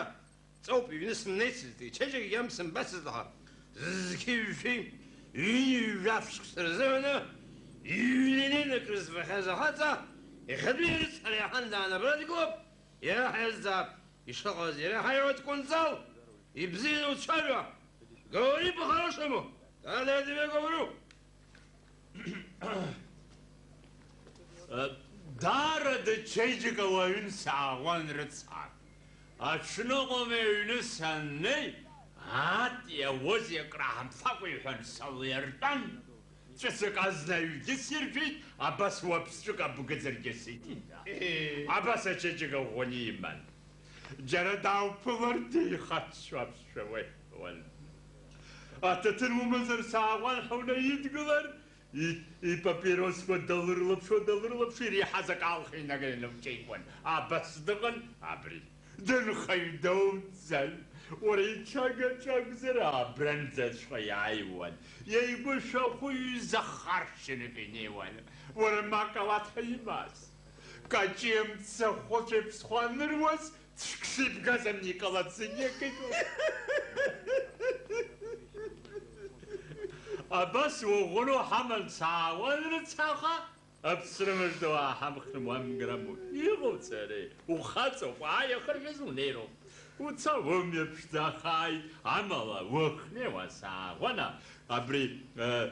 ҵоуп, иҩны сымнеицызт, ичеиџьыкагьы амсымбацызт, аха зқьи-жәшәи ҩынҩажәа шықәса рзыҳәаны иҩны инеины акрызфахьаз ахаҵа, иахьатәи ирыцҳара иаҳан даан абра дгылоуп, иара ҳаиазҵаап, ишыҟаз иара иҳаиуеит Кәынҵал, ибзианы уцәажәо, говори по-хорошему, надо я тебе говорю. Даарада чеиџьыка уаҩын сааӷәан рыцҳа. Аҽныҟоуп аҩны саннеи, ат иауазеи акраҳамфакәа иҳәан салиртәан, ҵәыцак азна аҩгьы сиржәит, абас уаԥсҵәык абгыӡаргьы сиҭеит. Абас ачеиџьыка ӷәӷәаны иман. Џьара даауԥылар, деихацәо аԥсшәа уеиҳәон. Аҭаҭын умазар сааҟәан ҳәа унаидгылар, и-, ипапиросқәа далырлаԥшуа, далырлаԥшуа, иреиҳаз акы алхны инаганы илҿеикуан. Абас дыҟан абри. Дынхаҩ доуӡӡан. Уара ичага-чагәзар абранӡаҵәҟьа иааиуан. Иеигәышәахәы ҩыза харшьанак инеиуан. Уара ма акалаҭ ҳәа имаз. Каҷиа мцахәыцәа иԥсхәы аныруаз, цәгьа сибгазаргьы иҟалаӡеит, иакит. Абас уаӷәну ҳаман саауан рыцҳаха, аԥсра мыждауаа ҳамхны уамграму. Иҟауҵари? Ухаҵоуп, ааи, ахырҳәаз унеироуп. Уца, умҩаԥшӡахааит, амала уахнеиуа сааӷәана, абри, э,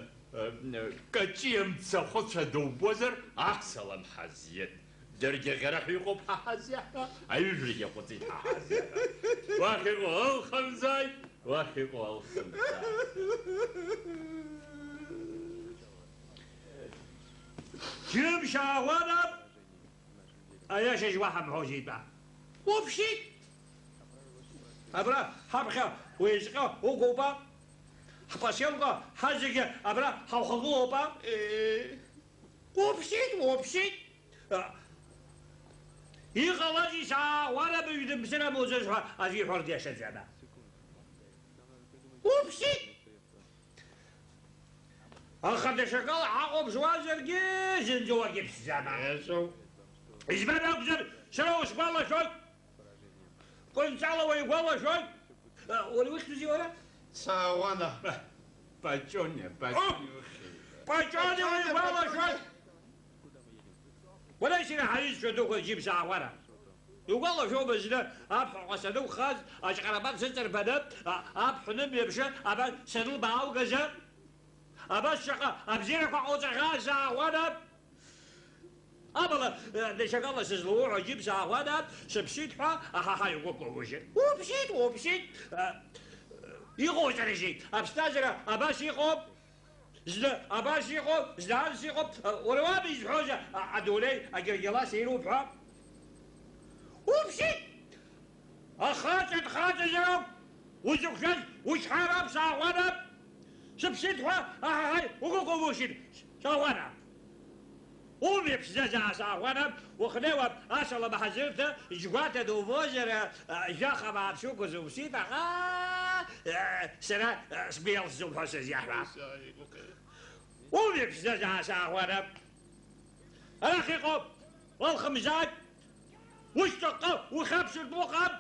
Каҷиа мцахәыцәа дубозар, асалам ҳазиеит. Даргьы аӷьараҳәа иҟоуп ҳа ҳазиаҳәа, аҩыжәрагьы аҟәыҵит ҳа ҳазиаҳәа. Уахь иҟоу ылхымзааит, уахь иҟоу ылхымзааит. Џьымшь ааӷәанап! Аиашагь уаҳа мҳәозеи, итәа. Уԥшит! Абра ҳаԥхьа уеизҟьа угәоупа? Ҳпосилка ҳазегьы абра ҳаухагылоупа? Уԥшит, уԥшит! А, иҟалазеи, саауан абыжә дымԥсыр амуӡоз ҳәа азиҳәаргьы иашаӡам. Уԥшит! Аха даҽакала ҳахәаԥшуазаргьы, зынӡа уагьыԥсӡама. Еҵәоу. Избан акәзар, сара усгәалашәоит. Кәынҵала уаҩ игәалашәоит. Уара ухьӡузеи уара? Саауана. Пачониа, Пачониа. Пачониа уаҩ игәалашәоит. Уара сара ҳаҩызцәа дуқәа џьыбшьаа уара. Иугәалашәома зны аԥҳәаҟа санықәхаз, аҿҟарапан сыҵарбаны, а, аԥҳә нымҩаԥшы, абас санылбааугазы? Абас шаҟа абзиарақәа ҟауҵахьаз саауада? Амала, э, даҽакала сызлауҳәо џьыбшьаа уада, сыԥсит ҳәа, аҳаҳаи, угәы кылужьит. Уԥсит, уԥсит! Э, иҟоуҵарызеи? Аԥсҭазаара абас иҟоуп. Зны абас иҟоуп, зны анс иҟоуп, уара уаб изҳәозеи, а-, адунеи агьыргьала сеируп ҳәа? Уԥшит! Ахаҵа дхаҵазароуп, узықәшәаз учҳарап, саӷәанап! Сыԥсит ҳәа, аҳаҳаи, угәы кылушьит, саӷәанап! Умҩа ԥшӡазаа саахәарам, ухнеуап асалам ҳазырҭа, џьгәаҭа дубозар, а, жәаха бааԥс уқәыз уԥсит, аха, а, сара, а, сгәы иалсӡом ҳәа сызиаҳәа. Умҩа ԥшӡазаа саахәарам. Арахь иҟоуп, уалхымзааит, ушьҭахьҟа ухьаԥшыртә уҟам.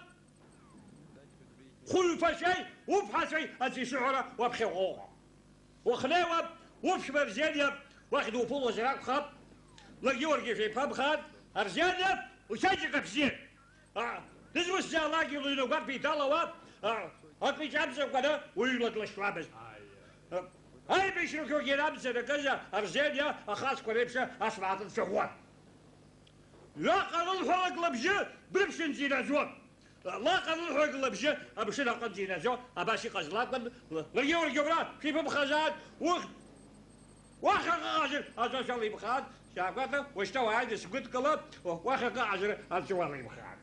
Хәылԥашәеи уԥҳацәеи аӡә ишыҳәара уаԥхьаҟа уҟоуп. Ухнеиуап, уԥшәма Арсениа уахь дуԥылозар акәхап, ларгьы уаргьы шәеиԥамхааит, Арсениа, учаџьыка бзиа! А, дызусҭзаалакгьы лыҩны агәарԥ иҭалауа, а, акы иҿамҵакәаны уҩла длашьуамызт. А, аибашьрақәагьы ианамцаракыз Арсениа ахацқәа реиԥш асмаҭ дцәаӷәон. Ҩаҟа лылҳәалак лыбжьы брыԥшьынӡа инаӡон. Лаҟа лылҳәалак лыбжьы амшын аҟынӡа инаӡо, абас иҟаз лакәын, ларгьы уаргьы убра шәиԥымхазааит, ухь! Уахьаҟа ыҟазар, аӡәы шәалимхааит, шәаагәаҭа, уашьҭа уааины сгәыдкыла, уахьаҟа ыҟазар, аӡәы уалимхааит.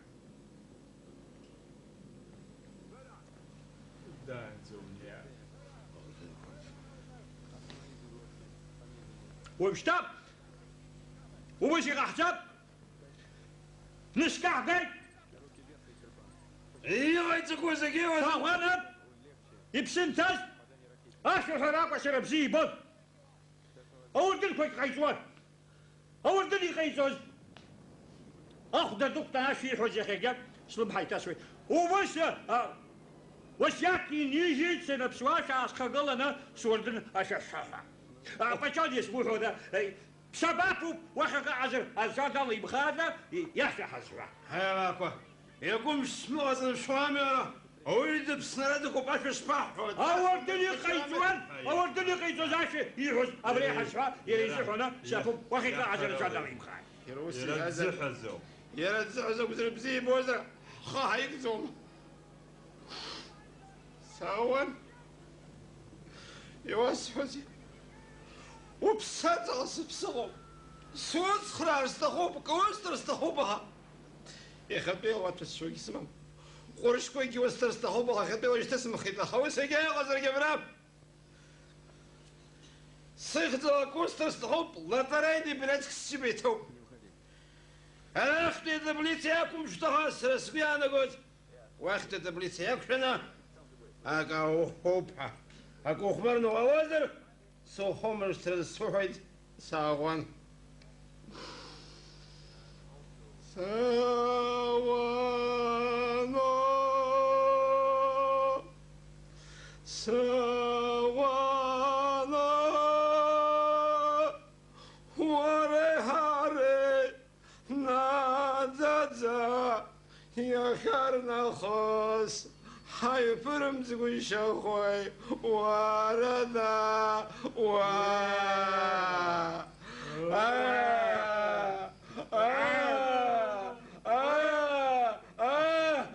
Даанӡа униа. Уажәшьҭа ус иҟаҳҵап, нышкаҳгеит. Иҟаиҵақәо зегьы иуазар. Саӷәанап, иԥсы нҭаз, ашәаҳәара акәашара бзиа ибон. Ауардынқәагь ҟаиҵуан. Ауардын иҟаиҵоз. Ахәда дықәтәан ашәа иҳәоз иахьагьы слымҳа иҭасуеит. Убыс, а, уасиаҭ инижьит саныԥсуа шәаасхагыланы суардын ашәа шәҳәа ҳәа. А, Пачалиа исмуҳәода, э, ԥсабаԥуп, уахь акы ҟазар, азҵаара далимхаазар, и-, иашәа ҳазҳәа. Ҳаи, абаақәа, иакәымш смыҟаҵан шәуами ара? Ауаҩы дыԥсны ара дыҟоуп, ашәа шԥаҳҳәо? Ауардын иҟаиҵуан, ауардын иҟаиҵоз ашәа иҳәоз абри ҳазҳәа, иара изыҳәаны саԥуп, уахь икаҳаз араҵәа далимхааит. Иара ус иҳәазар, иара дзыҳәаз акәзар бзиа ибозар, ҳхы ҳаигӡом. Саауан, иуасҳәозеи? Уԥсаҵаҟа сыԥсыҟоуп. Суцхраар сҭахуп, каусҭар сҭахуп, аха. Иахьатәи ауаҭәасшьагьы сымам. Ҟәрышьқәагьы усҭар сҭахуп, аха иахьатәи уашьҭысымхит, аха ус егьа иҟазаргьы абра. Сыхьӡала акы усҭар сҭахуп, лотарейный билетк сџьыба иҭоуп. Арахьтәи атаблица иақәымшәт, аха сара сгәы иаанагоит, уахьтәи атаблица иақәшәаны акы ауҳәоуп ҳәа. Акы ухәмарны уҟалозар, сухәмаршҭра суҳәоит, саауан. Саауан, саауан, уареи ҳареи наӡаӡа, иахьарнахыс ҳаиԥырымҵгәышьахои, уарада, уа! Аа! Аа! Аа! Аа!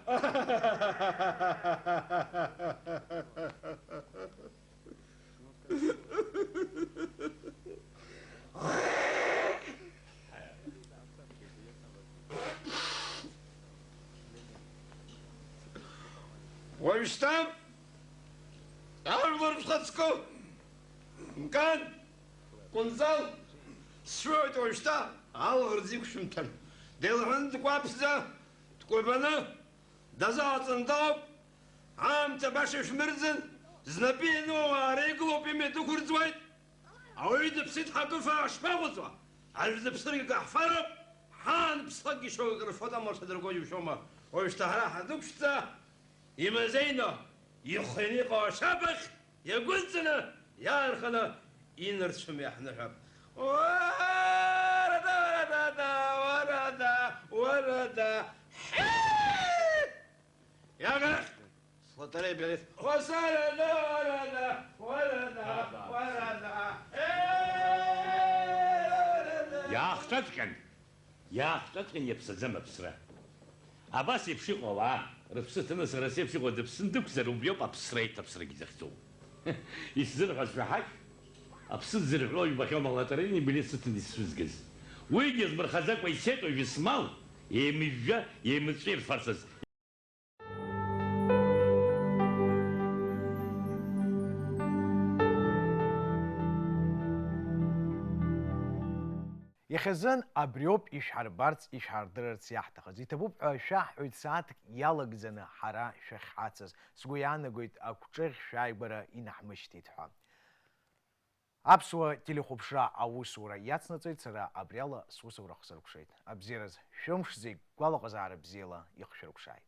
Уажәшьҭа ажәлар шәхаҵкы, Мкан, Кәынҵал, сшәоит уажәшьҭа, алаӷырӡ иқәшәымҭан, деилаҳәаны дкәаԥӡа, дкәабаны, дазааҵан дауп, аамҭа баша шәмырӡын, знапы иану ауаа реигалоуп, имҩа дықәырӡуеит. Ауаҩы дыԥсит ҳәа акы фаа шԥаҟаҵо? Аӡә дыԥсыргьы гаҳфароуп, ҳаан ԥслакгьы шьоук рфоит амла шадырго џьушьома, уажәшьҭа ҳара ҳадәықәшәҵа, имазеины, ихәхәаны иҟоу ашьабахь иагәыдҵаны, иаарханы инарцәым иаҳныҳәап. Уарада, уарада, уарада, уарада, уарада, ҳеи! Иагарахь! Слотарей билет. Уасарада, уарада, уарада, уарада. Иаахҵәаҵәҟьан, иаахҵәаҵәҟьан иаԥсаӡам аԥсра. Абас еиԥш иҟоу ауаа, рыԥсы ҭаны сара сеиԥш иҟоу дыԥсын дықәзар, убриоуп аԥсра еиҭаԥсрагьы захьӡу. Исзырҳәаз шәаҳаит, аԥсы дзырҳәо ҩбахьоума алотарейный билет сыҭаны исцәызгаз. Уигьы иазмырхаӡакәа ицеит уажәы смал, еимыжәжәа, еимыҵәҵәа ирфарцаз. Иахьазын абриоуп ишәҳарбарц, ишәҳардырырц иаҳҭахыз. Иҭабуп ҳәа шәаҳҳәоит, сааҭк иалагӡаны ҳара шәахьҳацыз. Сгәы иаанагоит, агәҿыӷь шәааигәара инаҳмышьҭит ҳәа. Аԥсуа телехәаԥшра аусура иацнаҵоит, сара абриала сусура хсыркәшеит. Абзиараз шәымш зегь гәалаҟазаара бзиала ихшәыркәшааит.